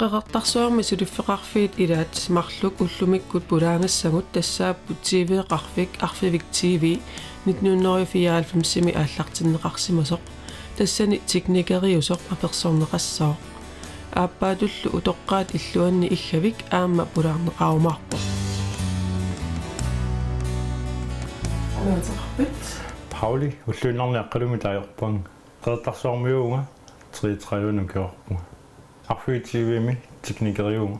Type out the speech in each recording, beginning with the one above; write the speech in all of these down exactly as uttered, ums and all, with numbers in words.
Qeqertarsuarmi suliffeqarfiit ilaat marluk ullumikkut pulaagassagut tassaapput T V-qarfik Arfivik T V nitten hundrede fireoghalvfemsimi aallartinneqarsimasoq, tassani teknikeriusoq apersorneqassaaq. Aappaatullu utoqqaat illuanni Iggavik aamma pulaarneqarumaarpoq. Anaanteqarpit? Pauli, ulluinnarni Aqqalumi taagorpunga. Qeqertarsuarmiuuvunga, treogtredive ukioqarpunga. Arfivik T V-mi teknikeriuvunga.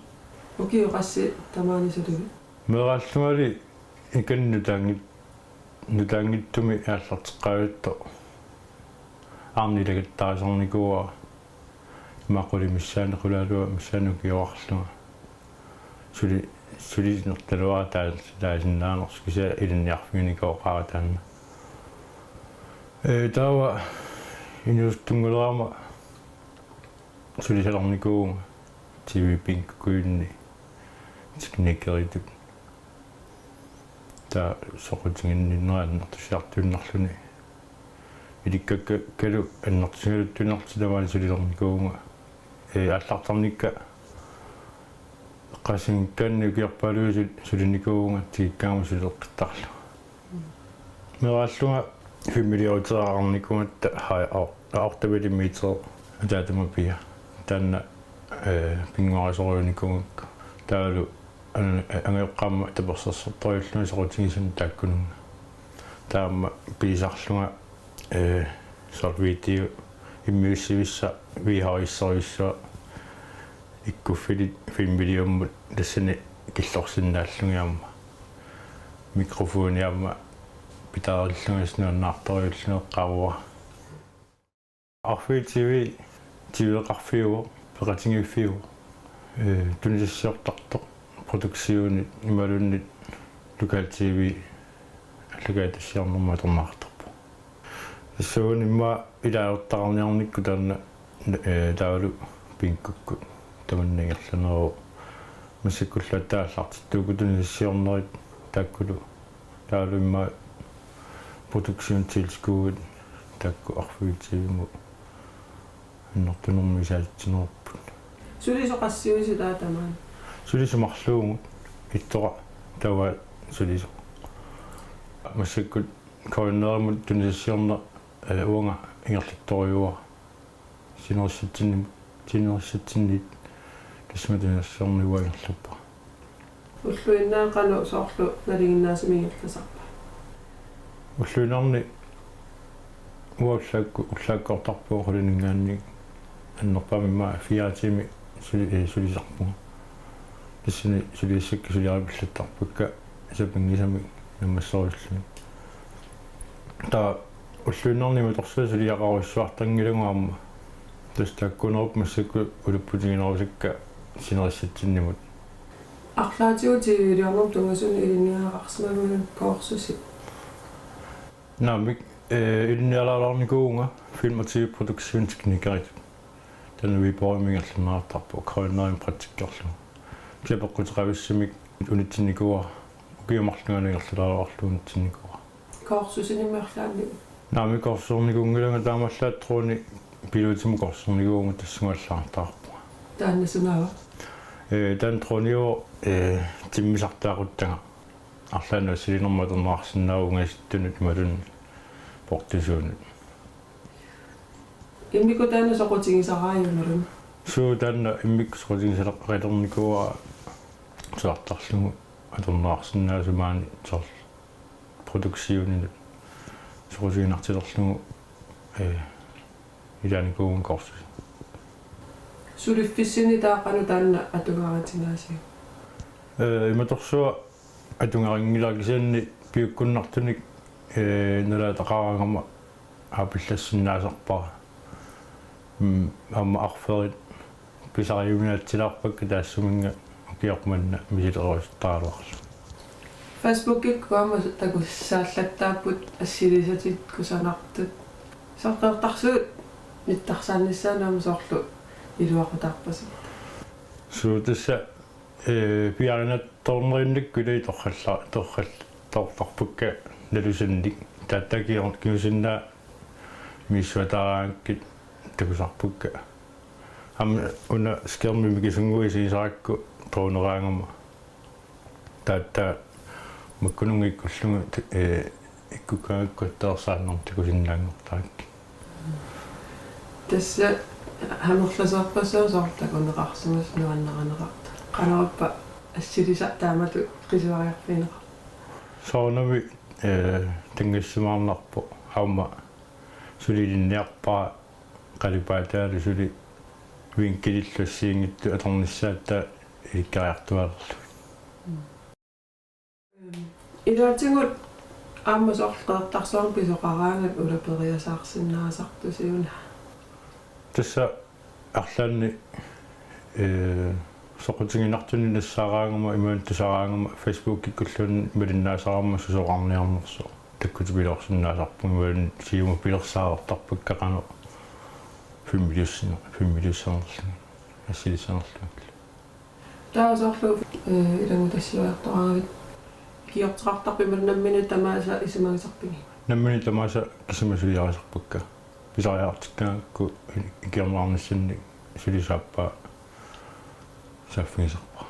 Ukioq qassit tamaani sulivit? Meeraallungali ikanni nutaanngit-, nutaanngitsumi aallarteqqaavittoq aamma ilagattarisarnikuuara, ima qulit missaanni, qulaaluat missaanni ukioqarlunga. Suli-, sulinertaluara taa-, taasinnaanersoq, kisianni ilinniarfiginikuuara taanna. Ee, taava inuusuttunngulerama sulisalernikuuvunga T V-pinkukkuinni teknikeritut. Taava soqutiginninnera annertusiartuinnarluni. Ilikkakkalu annertusigaluttuinnarlutik tamaani sulilernikuuvunga. Ee, aallartarnikka eqqaassanngikkaanni ukiorpaaluit sul-, sulinikuuvunga, tikikkaangama suleqqittarlunga. Meeraallunga filmilioruteraarnikuugatta, haa, au-, autovilimeter ataatama pia. Taanna, ee, pinnguarisorujunikuugakku. Taavalu an-, angajoqqaama tapersersortorujullunga soqutigisannut taakkununnga. Taava aamma piisarlunga, ee, soorlu video immiussivissaq, V H S-erujussuaq ikkuffilit filmiliummut tassani killorsinnaallugit aamma. Mikrofoni aamma pitaarillunga nuannaartorujullunga eqqaavara. Arfivik T V, T V-qarfiuvoq, peqatigiiffiuvoq. Ee, tunisassiortartoq, produktionit imaluunniit lokal-T V, allakaatitassiornermut atorneqartarpoq. Tassuuna immaqa ilaasortaqarniarnikkut taanna, ee, taavalu pinkukkut tamanna ingerlaneruvoq. Massakkullu aatsaat aallartittuukkut tunisassiornerit taakkulu. Taavalu immaqa produktionstilskud taakku Arfivik T V-mut annertunermik isaatitsinerupput. Sulisoq qassiuisilaat tamaani? Sulisoq marluuvugut, ittoqaq tavaat sulisoq. Massakkut KNR-imut tunisassiorneq, ee, uanga ingerlattorujuara. Sinerissatsinni-, sinerissatsinniit tassami tunisassiorneq uanga ingerlappara. Ulluinnarni qanoq soorlu nalinginnaasumik ingerlasarpa? Ulluinnarni uanga ullaakku-, ullaakkoortarpunga qulininngaanniit annerpaamik immaqa fire timer suli-, ee, sulisarpunga. Tassani suliassakka suliaripallattarpakka sapinngisamik naammasserusullugit. Taava ulluinnarni imatorsuaq suliaqarujussuartanngilagut aamma. Tassa taakkuunerupput massakkut ulupputiginerusakka sinerissatsinninnut. Arlaatigut T V-liornermut tungaanut ilinniagaqarsimaguit kursusit? Naamik, ee, ilinnialaalaarnikuuvunga film- og T V-produktionsteknikeritut. Taanna Viborgimi ingerlanneqartarpoq, KNR-imi praktikkerlunga. Kisianni peqquteqavissummik unitsinnikuuara, ukiut marluk ingerlalaareerlunga unitsinnikuuara. Kursusinimmi arlaanni? Naamik, kursusernikuunngilanga, taamaallaat dronepilotimut kursusernikuuvunga tassunga allagartaqarpunga. Taanna sunaava? Ee, taanna droneuvoq, ee, timmisartut aquttagaq. Arlaannik assiliinermut atorneqarsinnaavoq ungasittunut imaluunniit portusuunut. Immikkut taanna soqutigisaraajuk imaluunniit? Suu, taanna immikkut soqutigisaqalernikuuara tusartarlugu atorneqarsinnaasut maani soorlu produktioninut soqutiginartilerlugu, ee, ilaanikuuvunga kursusi. Suliffissinni taava qanoq taanna atugaritingaasiuk? Ee, imatorsuaq atugarinngilara, kisianni piukkunnartunik, ee, nalaataqaraangama aapillassinnaasarpara. Mm, aamma arferit pisariuminaatsilaarpakka taassuminnga ukioq manna misilerusuttaraluarlugu. Facebookikkut aamma takussaallattaapput assilisatit kusanartut. Soorlu Qeqertarsuup nittarsaannissaanut aamma soorlu iluaqutaarpasippat? Suu, tassa, ee, piarinartornerinngikkuni torralla-, torrallartarpakka nalusannik. Taava taava kingusinnaasut misissuataaraangakkit takusarpakka. Aamma una skærmimi mikisunnguit isigisarakku droneraangama. Taava makkununngikkullugu, eh, ikkukkaangakku attaveersaarnermut takusinnaanngortarakkit. Tassa amerlasoorpassuit soorlu takuneqarsimasut nuannarineqartut. Qanorpaa assilisat taamatut qisuariarfigineqarput? Soorunami, eh, tanngassimaarnarpoq aamma suli ilinniarpara qalipaataalu suli vinkelillu assigiinngitsut atornissaat taava ilikkariartuaalerlugit. Ilaatigut aamma soorlu Qeqertarsuarmi pisoqaraangat ulaperiasaarsinnaasartusi una? Tassa arlaanni, eh, soqutiginartunik nassaaraangama imaluunniit tusaraangama Facebookikkulluunniit malinnaasarama susoqarniarnersoq takkutipiloorsinnaasarpunga imaluunniit siumut pilersaareertarpakka qanoq filmiliussine-, filmiliussanerlugit, assilissanerlugit. Taava soorlu, eh, ilanngutassioriartoraangavit ikiorteqartarpit imaluunniit nammineq tamaasa isumagisarpigit? Nammineq tamaasa kisima suliarisarpakka. Pisariaqartikkaangakku ikiorneqarnissannik sulisaappaa saaffigisarpara.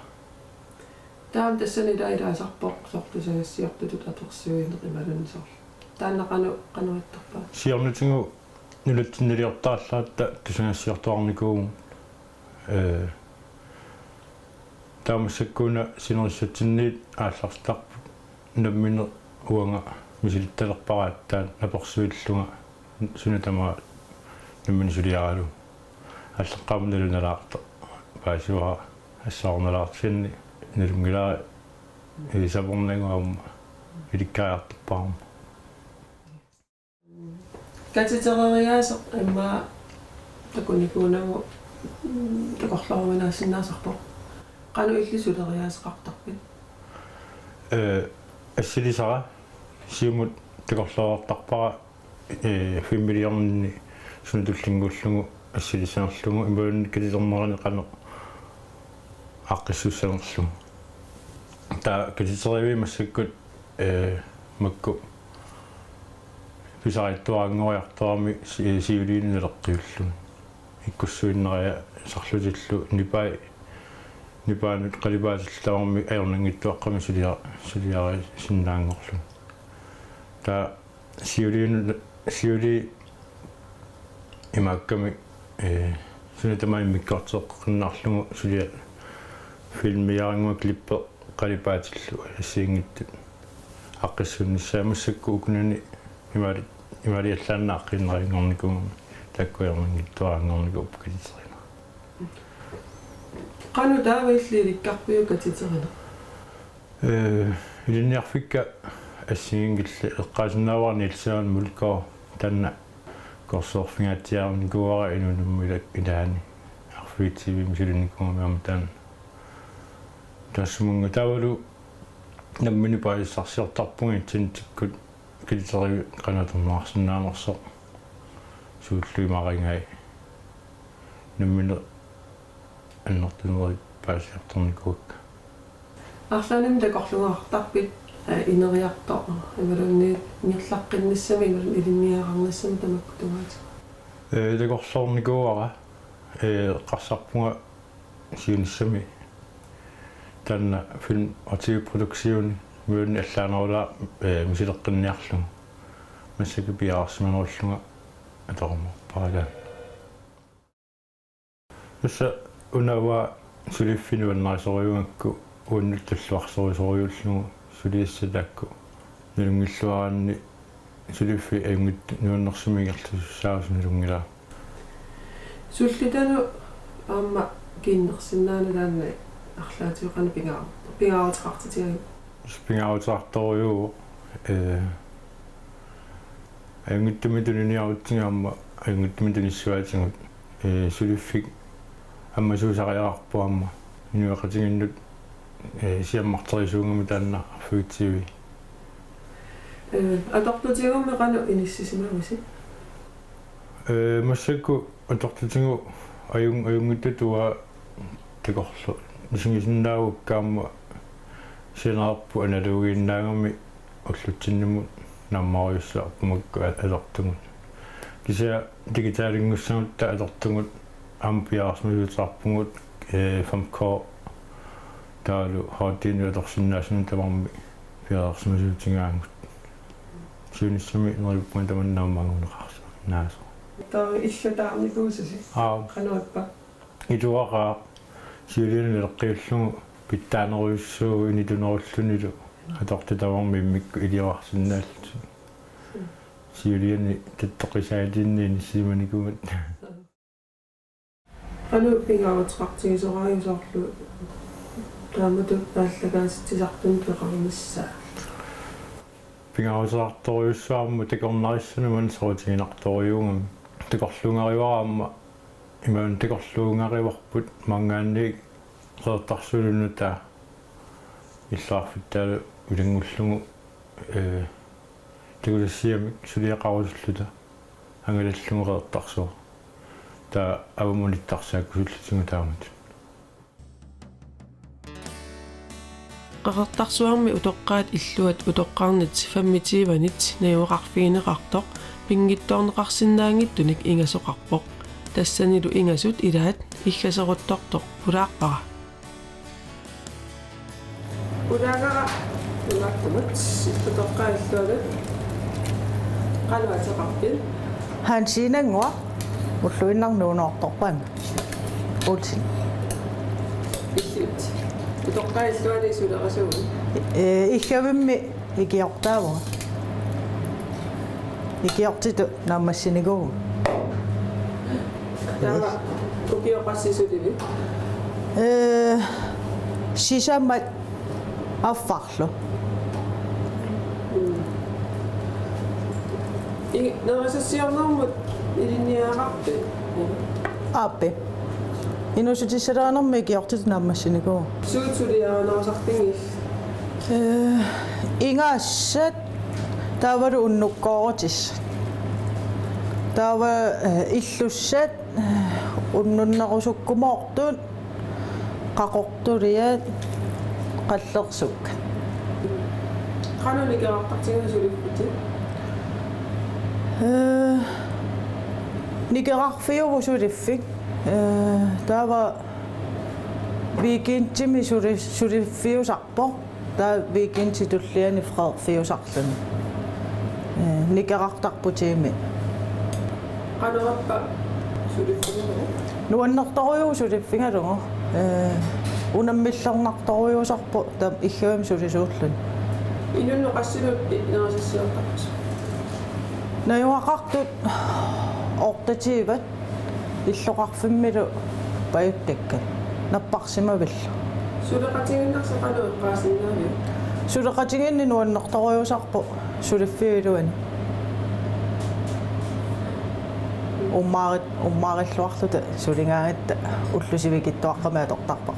Taava tassani ila ilaasarpoq soorlu tusagassiortutut apersuineq imaluunniit soorlu. Taanna qanoq, qanoq ittarpa? Siornatigut nunatsinniiliortarallatta tusagassiortuarnikuuvugut. Eh, taava massakkut una sinerissatsinniit aallartittarput nammineq uanga misilittalerpara aatsaat apersuillunga suna tamaat nammineq suliaralugu. Aallaqqaammut nalunalaartoq paasivara assaornalaartianni nalunngilara, eh, sapernagu aamma ilikkariartorpara aamma. Katitereriaaseq immaqa takunikuunagu, mm, takorlooruminaassinnaasarpoq. Qanoq illit suleriaaseqartarpit? Eh, assilisara siumut takorloortarpara, eh, filmiliorninni suna tullinnguullugu assilissanerlugu imaluunniit katiternerani qanoq aaqqissuussanerlugu. Taava katiterivia massakkut, eh, makku pisariittuaranngoriartorami si-, siuliini naleqqiullugit. Ikkussuinnariasarlutillu nipai, nipaanut qalipaatillu tamarmik ajornanngitsuaqqamik sulia-, suliarisinnaanngorlugit. Taava siuliinut, siulii imaakkami, eh, suna tamaat immikkoortiteqqinnaarlugu suliaq filmiliarannguaq klippi qalipaatillu assigiinngitsut aaqqissuunnissaat massakkut ukunani imaali-, imaaliallaannaq aaqqiinnarinngornikuugami taakku ajornanngitsuaranngornikuupput katiterinera. Qanoq taava illit ilikkarpiuk katiterinera? Eh, ilinniarfikka assigiinngillat eqqaasinnaavara Niels Jørgen Mølgaard, taanna korsorfingaatsiarnikuuara inuunermi ila-, ilaani arfiitsivimi sulinikuugami aamma taanna. Taassumunnga taavalu nammineq paasissarsiortarpunga internetikkut katiterivik qanoq atorneqarsinnaanersoq, suullu imarigai nammineq annertunerit paasisartornikuuakka. Arlaannimi takorluugaluartarpit, eh, ineriartoq imaluunniit ingerlaqqinnissami imaluunniit ilinniagaqarnissami tamakku tungaatigut? Eh, takorloornikuuara, eh, eqqarsarpunga siunissami taanna Film og T V-produktioni imaluunniit allaanerulaaq, eh, misileqqinniarlugu. Massakkut piareersimanerullunga atorumaarpara taanna. Tassa una uanga suliffik nuannarisorujussuugakku uannut tulluarsorisorujuullugu suliassat taakku nalunngilluaraanni suliffik ajunngitsumik nuannersumik ingerlasussaasut nalunngilara. Sullitanut aamma kiinnersinnaaneq taanna arlaatigut qanoq pingaa-, pingaaruteqartitigalugu? Pingaaruteqartorujuuvoq, eh, ajunngitsumik tuniniarutsigu aamma ajunngitsumik tunissuaatigut, eh, suliffik ammasuusariaqarpoq aamma inuiaqatigiinnut, eh, siammarterisuugami taanna arfiitsivik. Eh, atortutigummi qanoq inissisimavisi? Eh, massakkut atortutigut ajun-, ajunngitsutut uanga takorloo-, isigisinnaagakku aamma sianerput analogiinnaagami ullutsinninnut naammarujussuarput makku a-, atortugut. Kisianni digitalinngussamut atortugut Aamma piareersimasuuteqarpugut, eh, fem K taavalu H D-nut atorsinnaasunut tamarmik piareersimasuutigaavut. Siunissami neriuppunga tamanna aamma anguneqarsinnaasoq. Taava illutaarnikuususi? Aap. Qanoq ippa? Ituaqaaq, siuliani naleqqiullugu pitsaanerujussuuvoq initunerullunilu atortut tamarmik immikkut iliorarsinnaallutik. Siuliani tattoqqisaatiinni inissisimanikuugatta. Qanoq pingaaruteqartigisoraajuk soorlu taamatut aallakaatitsisartunut peqarnissaa? Pingaaruteqartorujussuarmut takornarissani maani soqutiginartorujussuugami. Takorluugarivaramma imaluunniit takorluugarivarput maanngaanniit Qeqertarsuup Nunataa illoqarfittaalu ilanngullugu, eh, takusassiamik suliaqarusulluta angalallugu Qeqertarsuaq. Taava avammut nittarsaakkusullutigu taamatut. Qeqertarsuarmi utoqqaat illuat utoqqarnit femogtyvenit najugaqarfigineqartoq pinngitsoorneqarsinnaanngitsunik ingasoqarpoq. Tassanilu ingasut ilaat iggaseruttortoq pulaaqqara. Pulaagara imaattumut utoqqaat illuanut. Qanoq ateqarpit? Hansiinannguaq, ulluinnarni Nuunuortorpaanga. Olsen. Illit utoqqaat illuanut sulerisuuvit? Ee, Iggavimmi ikiortaavunga. Ikiortitut naammassinikuuvunga. Taava ukioq qassit sulivit? Ee, sisamat affarlu. Mm. I-, nerisassiornermut ilinniagaqarpit? Aappi. Inuussutissalerinermi ikiortitut naammassinikuuvunga. Suut suliarinerusartigit? Ee, ingasassat taavalu unnukkoorutissat. Taava, ee, illussat, ee, unnunnerusukkumoortut, qaqortuliat, qallersukkat. Qanoq nikerartartiginerit suliffitit? Ee, nikerarfiuvoq suliffik. Ee, taava weekendimi suli-, suliffiusarpoq. Taava weekendip tulliani freerfiusarluni. Ee, nikerartarpoq tiimi. Qanorappa suliffigalugu? Nuannertorujuuvoq suliffigalugu. Ee, unammillernartorujussuusarpoq taava Iggavimmi sulisuulluni. Inunnut qassinut i-, nerisassiortarpisi? Najugaqartut otteogtyve. Illoqarfimmilu pajuttakkat napparsimavillu. Suleqatigiinnersi qanoq eqqaasinnaaviuk? Suleqatigiinneq nuannertorujussuusarpoq suliffiup iluani. Ummaarit-, ummaarilluarluta suligaangatta ullut sivikitsuaqqamik atortarpara.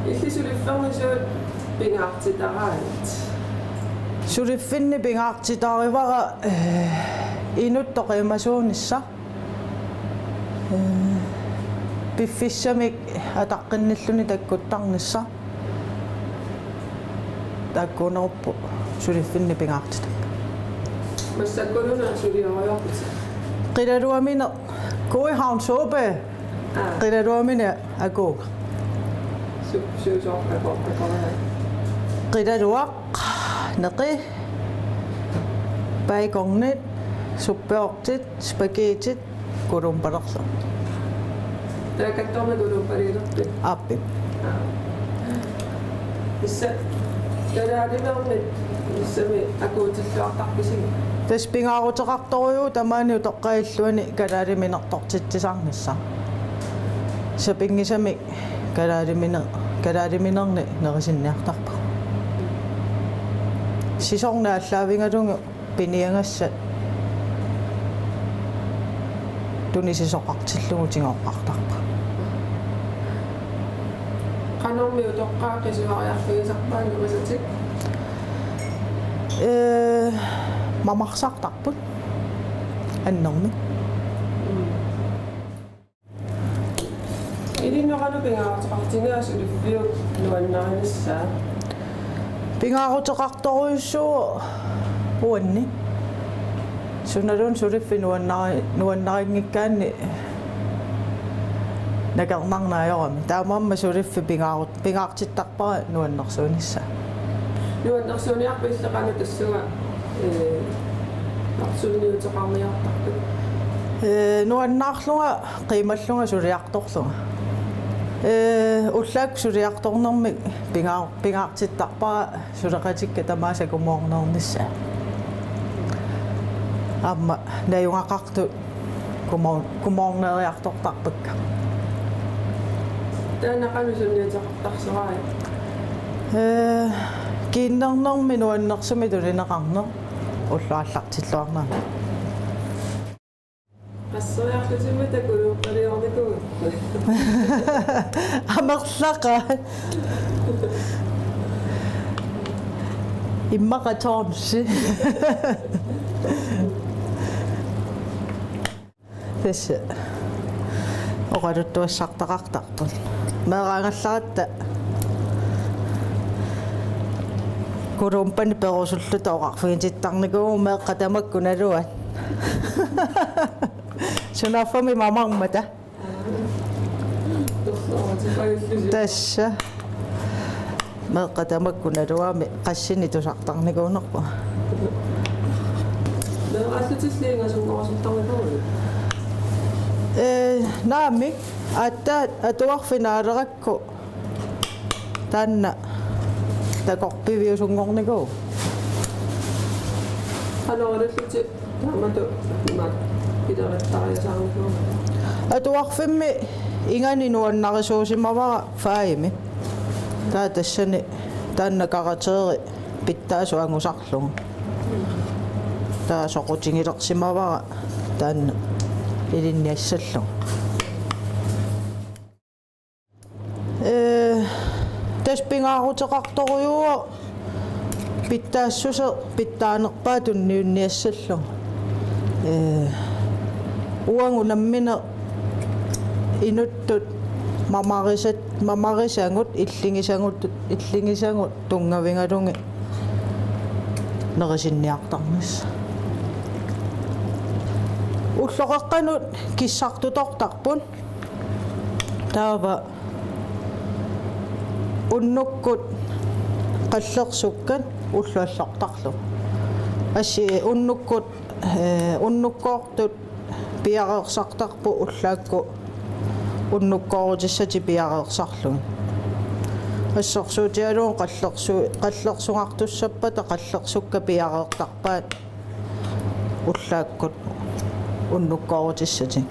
Illit suliffinni suut pingaartitaraanit? Suliffinni pingaartitarivara, ee, inuttoq qiimasuunissaq. Ee, piffissamik ataqqinnilluni takkuttarnissaq. Taakkuunerupput suliffinni pingaartitakkut. Massakkuluna suliorujorputit? Qilaluamineq, Godhavn Suppe. Aa. Qilaluamineq akuuvoq. Su-, su-, su-, ako-, ako-, qilaluaq, neqi, baconit, suppeortit, spaghettit, kulumpalerluni. Taakattormi kulumpaliilerpit? Aappi. Aa. Tassa kalaaliminermit tassami akuutilluartarpisigit? Tassa pingaaruteqartorujuuvoq tamaani utoqqaat illuanni kalaaliminertortitsisarnissaq. Sapinngisamik kalaalimine-, kalaaliminerni nerisinniartarpagut. Sisorna aallaavigalugu piniagassat tunisisoqartillugu tigoqqaartarpagut. Qanormi utoqqaat qisuariarfigisarpaat nerisatik? Ee, mamarsartarput annermik. Mm. Ilinnut qanoq pingaaruteqartigaa suliffiup nuannarinissaa? Pingaaruteqartorujussuuvoq uanni. Sunaluunniit suliffik nuannari-, nuannarinngikkaanni nakornarneq ajorami. Taamaammat suliffik pingaarut-, pingaartittarpara nuannersuunissaa. Nuannersuuniarpa illit qanoq tassunga, ee, sunniuteqarniartarpit? Ee, nuannaarlunga qiimallunga suliartorlunga. Ee, ullaakkut suliartornermik pingaar-, pingaartittarpara suleqatikka tamaasa kumoorneernissaa. Aamma najugaqartut kumoor-, kumoorneeriartortarpakka. Taanna qanoq sunniuteqartarsoraat? Ee, kiinnernermi nuannersumik tunineqarneq ullut aallartilluarnerani. Qasseriarlutimmi takuluuppaliornikuugut. Amerlaqaat. Immaqa tonsi. Tassa oqaluttuassartaqartarput. Meeraagallaratta kulumpani perusulluta oqarfigitittarnikuuvugut meeqqat tamakku naluat. Sunaaffami mamarmata. Tassa. Meeqqat tamakku naluami qassinik tusartarnikuunerput. Meeraallutilli ingasunngorusuttarnikuuit? Ee, naamik, aatsaat atuarfik naalerakku taanna takorpiviusunngornikuuvoq. Qanoq ilallutit taamatut imaat pileqattariasaarnikuuit? Atuarfimmi inganik nuannarisuusimavara fajimi. Taava tassani taanna karakterit pitsaasut angusarlugu. Taava soqutigilersimavara taanna ilinniassallugu. Ee, tassa pingaaruteqartorujuuvoq pitsaassuseq pitsaanerpaaq tunniunniassallugu. Ee, uagut nammineq inuttut mamarisat, mamarisagut illigisagut, illigisagut tunngavigalugit nerisinniartarnissaq. Ulloqeqqanut kissartutortarput. Taava unnukkut qallersukkat ulluallortarlugu. Assi unnukkut, ee, unnukkoortut piareersartarput ullaakkut unnukkoorutissatik piareersarlugit. Assersuutigalugu qallersu-, qallersugartussappata qallersukkat piareertarpaat ullaakkut unnukkoorutissatik.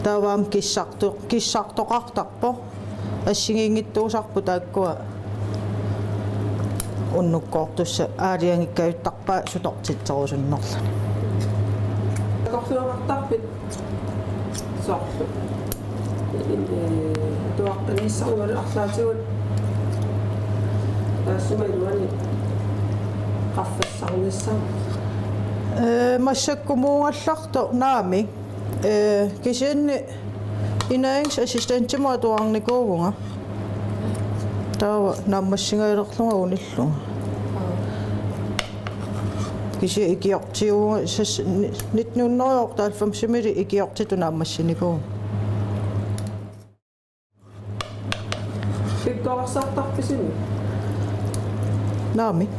Taava aamma kissartu-, kissartoqartarpoq. Assigiinngitsuusarput taakkua unnukkoortussat aalajangikkajuttarpaat sutortitserusunnerluni. Takorluugartarpit soorlu? Ee, atuartarnissamut arlaatigut taassuma iluani qaffassarnissamut. Ee, massakkumuugallartoq naamik. Ee, kisianni ernæringsassistentimut atuarnikuuvunga. Taava naammassigajalerlunga unillunga. Kisianni ikiortiuvunga sas-, ni-, nitten hundrede og otteoghalvfemsimili ikiortitut naammassinikuuvunga. Pikkorersartarpisiuk? Naamik.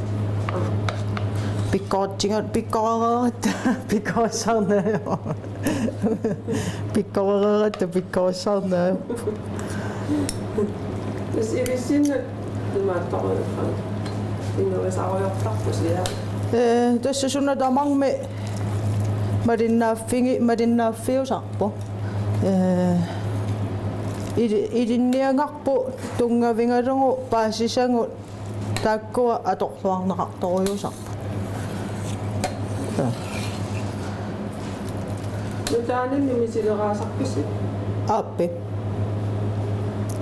Pikkoretsiga-, pikkorereeratta pikkorissarnaajuvoq. Pikkorereeratta pikkorissarnaajuvoq. Tassa ilissinnut imaattorujuuvoq. Inerisarujoortarpusi, aa? Ee, tassa suna tamarmi malinnaaffigi-, malinnaaffiusarpoq. Ee, ili-, ilinniagarput tunngavigalugu paasisagut taakkua atorluarneqartorujuusarput. Nutaanimi misileraasarpisi? Aappi.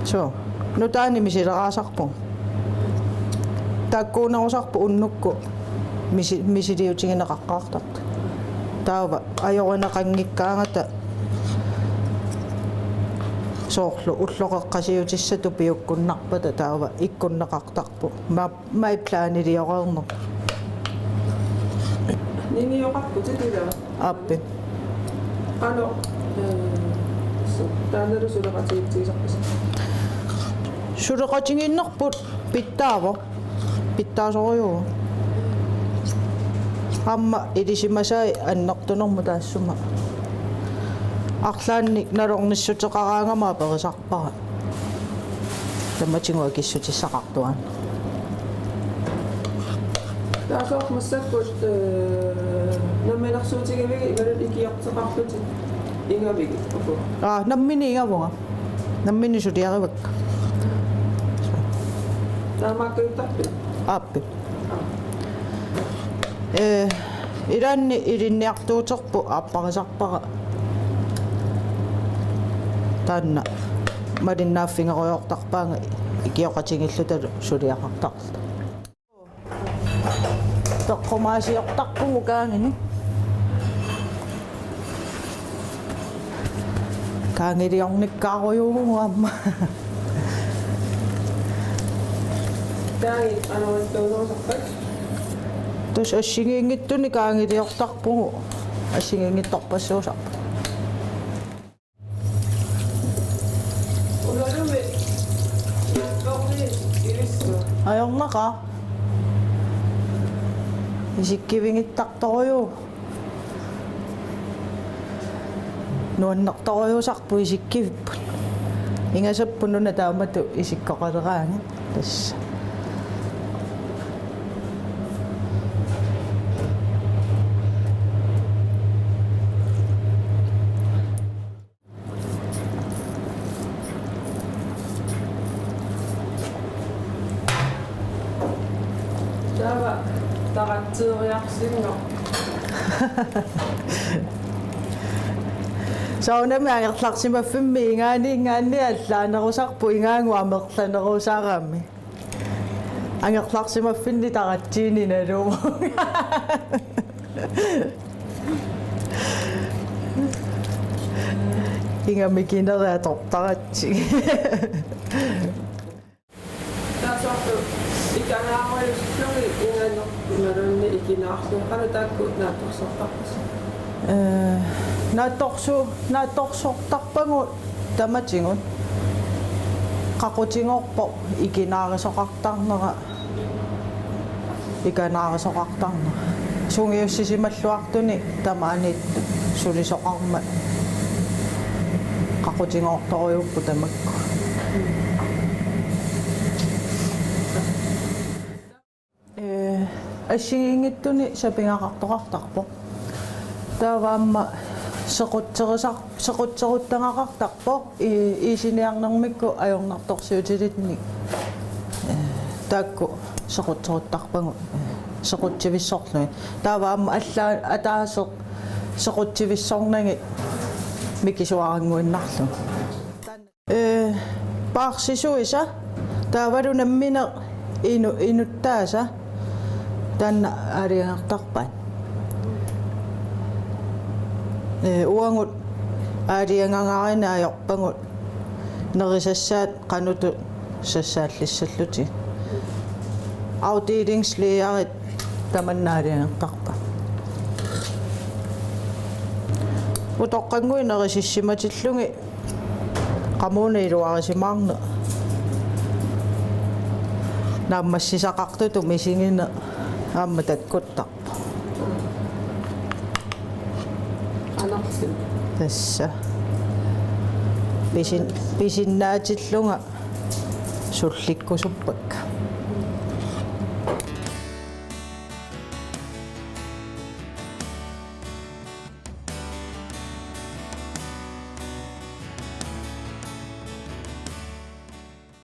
Suu. Nutaanimi misileraasarpugut. Taakkuunerusarput unnukkut misi-, misiliutigineqaqqaartartut. Taava ajorineqanngikkaangata soorlu ulloqeqqasiutissatut piukkunnarpata taava ikkunneqartarpoq. Ma-, maani planilioreerneq. Ningioqarputit ilaa? Aappi. Qanoq, ee, Taannalu suleqatigiinnarpisi? Suleqatigiinnarput pitsaavoq. Pitsaasorujuuvoq. Aamma ilisimasai annertunermut taassuma. Arlaannik nalornissuteqaraangama aperisarpara. Tamatigut akissutissaqartuaannarpoq. Taava soorlu massakkut, eh, namminersuutigivigit imaluunniit ikiorteqarlutit ingavigit, uku? Aa, nammineq ingavunga. Nammineq suliarivakka. Taamaakkajuttarpit? Aappi. Aa. Eh, ilaanni ilinniartuuterput aapparisarpara. Taanna malinnaaffigerujoortarpaanga ikioqatigiillutalu suliaqartarluta. Toqqumaasiortarpugut kaanginik. Kaangiliornikkaarujuuvugut aamma. Kaangit qanoq ittuunerusarpat? Tassa assigiinngitsunik kaangiliortarpugut, assigiinngitsorpassuusarput. Unalummik nattorniit ilissuaq. Ajornaqaaq. Isikkivigittartorujuuvoq. Nuannertorujuusarput isikkivipput. Ingasapput una taamatut isikkoqaleraangat. Tassa. Taava taratsiiriarsinngor. Soorunami angerlarsimaffimmi ingaaniinngaanniit allaanerusarpoq, ingaagut amerlanerusarami. Angerlarsimaffinni taratsiineq naluvoq. Inga mikineri atortaratsigu. Taava soorlu ikanaarujullugit inganeq imaluunniit ikinaarlugit, qanoq taakku naatsorsortarpisi? Eh, naatsorsu-, naatsorsortarpagut tamatigut. Qaqutigoorpoq ikinaarisoqartarnera, ikanaarisoqartarnera. Sungiussisimalluartunik tamaaniittut sulisoqarmat qaqutigoortorujuupput tamakku. Eh, assigiinngitsunik sapigaqartoqartarpoq. Taava aamma sequtserisar-, sequtseruttagaqartarpoq i-, iisiniarnermikkut ajornartorsiutilinnik. Eh, taakku sequtseruttarpagut, eh, sequtsivissorlugit. Taava aamma allaat ataaseq sequtsivissornagit mikisuarannguinnarlugu. Eh, paarsisuisa, taavalu nammineq inu-, inuttaasa, taanna aalajangertarpaat. Eh, uagut aalajangangaarinneq ajorpagut nerisassaat qanoq sassaallissallugit. Afdelingslederit tamanna aalajangertarpaat. Utoqqannguit nerisissimatillugit qamuuna iluarisimaarneq. Naammassisaqartutut misigineq aamma takkuttarpoq. Anarsi. Tassa. Pisin-, pisinnaatillunga sullikkusuppakka.